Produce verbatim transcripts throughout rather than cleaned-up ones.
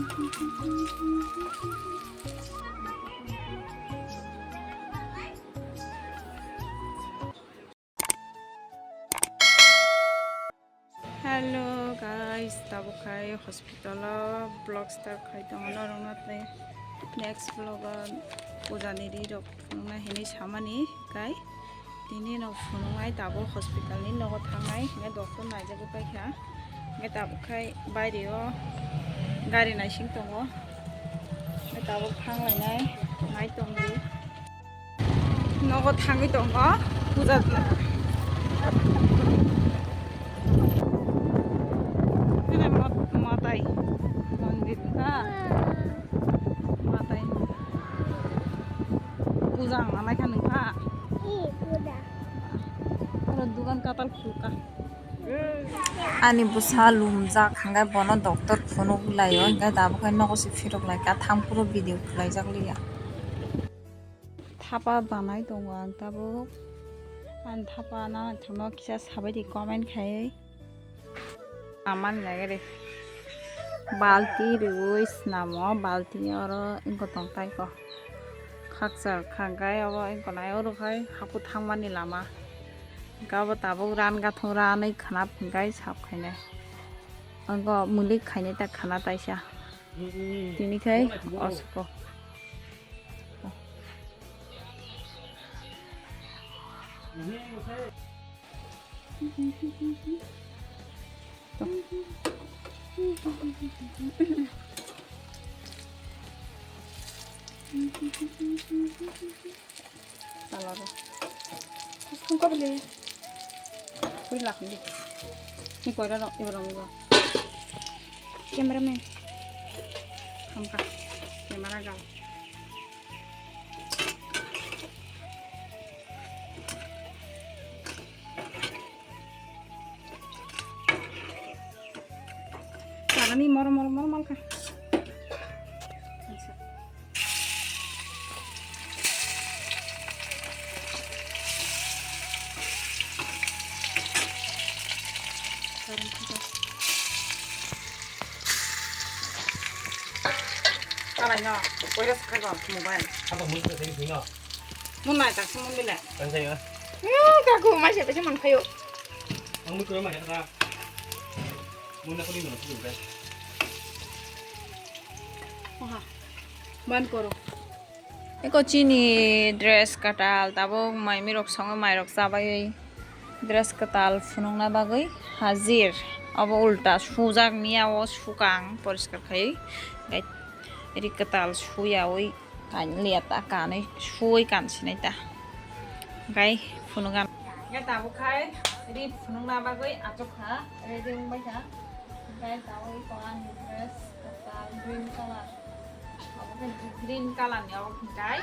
Hello guys, tabuk khai hospital o vlog start khai tongo norok no tei next vlog o puja ni ri rok phunukna hinwi samani kai tini no phunuknai tabuk hospital ni nogo thangnai hingke doctor naijagwi paikha hingke tabuk khai baire o gari naising tongo hingke tabuk thang lainai nai tongdi. Nogo thangwi tongo puja. Matai mondir ha. Matai puja wngna naikha nungkha. Aro dugan katal khulka. Ani bwsa lumjak hingke bono doctor phunuk laio hingke tabuk khe nogo se phirok lai kha thang phuru video khwlaijak liya. Thapa banai tongo ang tabuk. Ani thapa na thangno kisa sabaidi comment khai. Amani lage de. Balti riwi snamo, balti oro ingko tong tai ko. Khakchar khangkai obo ingko nai oro khai hapu thangmani lama. Gabo tabuk ran gathung ranwi khana phungkai sap khainai. Angko mulik khainai ta khana taisa. Tini khai osko. Talaro. Sungkabili. Kuri lakni. Ni koira rok ibrong ibrong. Cameraman. Hamka. Camera gal. Chagani moro moro moro malkha. Kalai no, koira sakha go mobile. Apa mun ko tadi sino? Mun nai tak mun bile. Kan saya. Hmm, kaku mai se pese man khayo. Ang mun ko mai ka. Mun na ko ni no ko. Oha. Ban koro. Eko chini dress kwtal tabuk mai mirok songo mairok chabaiwi dress kwtal phunukna bagwi hajir. Obo ulta sujak miya o sukang poriskar khai ri kwtal suyawi kanliya ta kanwi suwi kansinai ta gai phunugan. Tabuk khai ri phunukna bagwi achukha ready wngbaikha gai tabuk ani dress kwtal green colour. Obo khe green colour ni obo khe kai.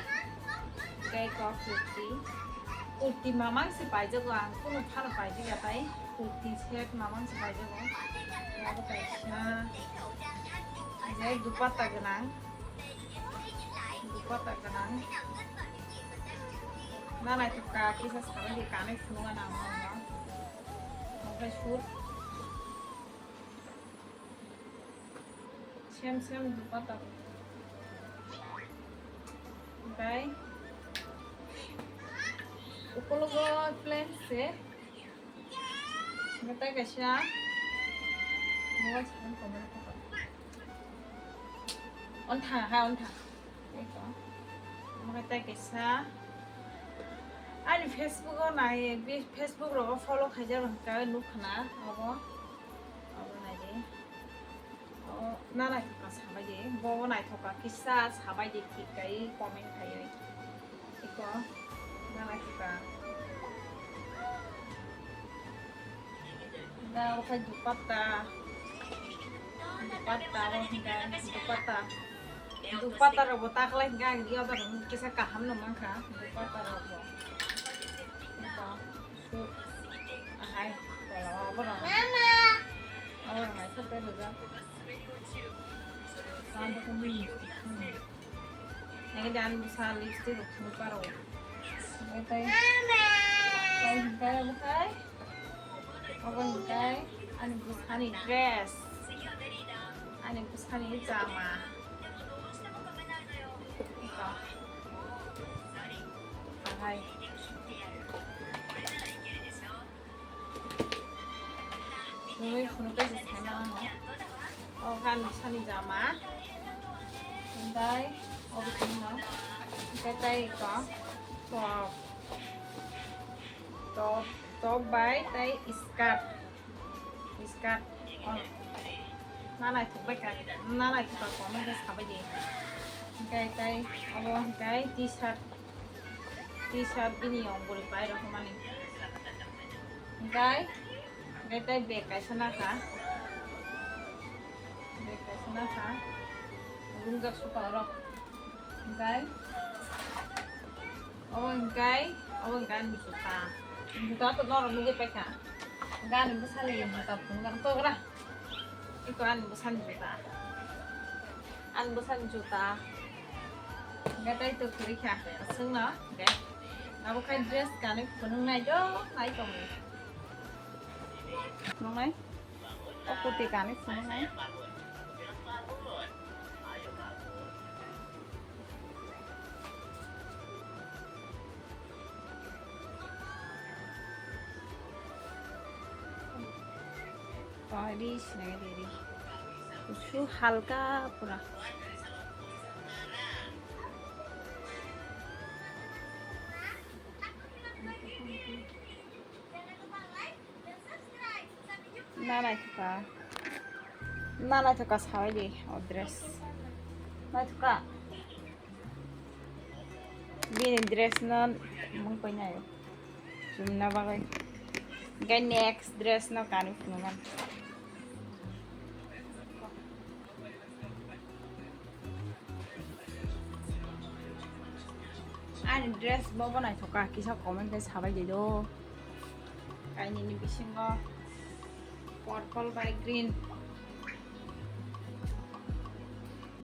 Kai ko kurti. Kurti mamang se paijago ang, kunu phano paijak ya tai. Kurti set mamang se paijago. Obo kaisa. Obo dupatta gwnang. Dupatta gwnang. Na naithok kha kisa sabai di kanwi phunukna nang nang. Obo khe shoot. Same same dupatta. Bai. Ukologo plain se. Ngetai kaisa. Mobile se. On thang ha, on thang. Eko. Omo khe tei kaisa. Ani Facebook o nai, Facebook rogo follow khaijak hwnkha nukha na obo. Obo nai di. O na naithok kha sabai di. Bo naithok kha kisa sabai di thik kai comment khaiwi. Eko. Na naithok kha. Da okhai dupatta. Dupatta abo hingka dupatta. Dupatta rok bo taklai hingka ang ri order rok kisa kaham no mankha dupatta rok bo. Hingka su ahai kola abo rok. Abo rok naithok tei rijak. Abo khe mini. Nang dan bisa lipstick rok phunuk paro. Nang tai. Tai hingkai abo khai. Abo hingkai ani bwsani dress. Ani bwsani jama. Ito. Bahai. Nungwi phunukhe se saimano. O ani bwsani jama. Hwnkhe obo tongno. Hwnkhe tei ito. Top. Top, top bai tei skirt. Skirt. Oh. Na naithok bai kha, na naithok kha, comment khe sabai di. Hwnkhe tei obo hwnkhe T-shirt, T-shirt bini yong bwrwi pai rok mani. Hwnkhe, hwnkhe tei bag kaisa nakha, bag kaisa nakha, rungjak suka rok. Hwnkhe, obo hwnkhe, obo hwnkhe ani juta. Juta to norok nugwi paikha. Hwnkhe ani bwsani juta phunukna togra. Iko ani bwsani juta. Ani bwsani juta. Hwnkhe tei to kwrwi kha. Aswkno hwnkhe. Abo khai dress kanwi phunuknai do, nai tongwi. Phunuknai. O kurti kanwi phunuknai. Pari sinai deri. Kusu halka pura. Na naithoka. Na naithoka sabai di o dress. Naithoka. Bini dress no mung painayo. Chumna bagwi. Hwnkhe next dress no kanwi phunuknani. Ani dress bo bo naithoka, kisa comment khe sabai di do. Kainwini bisingo purple bai green.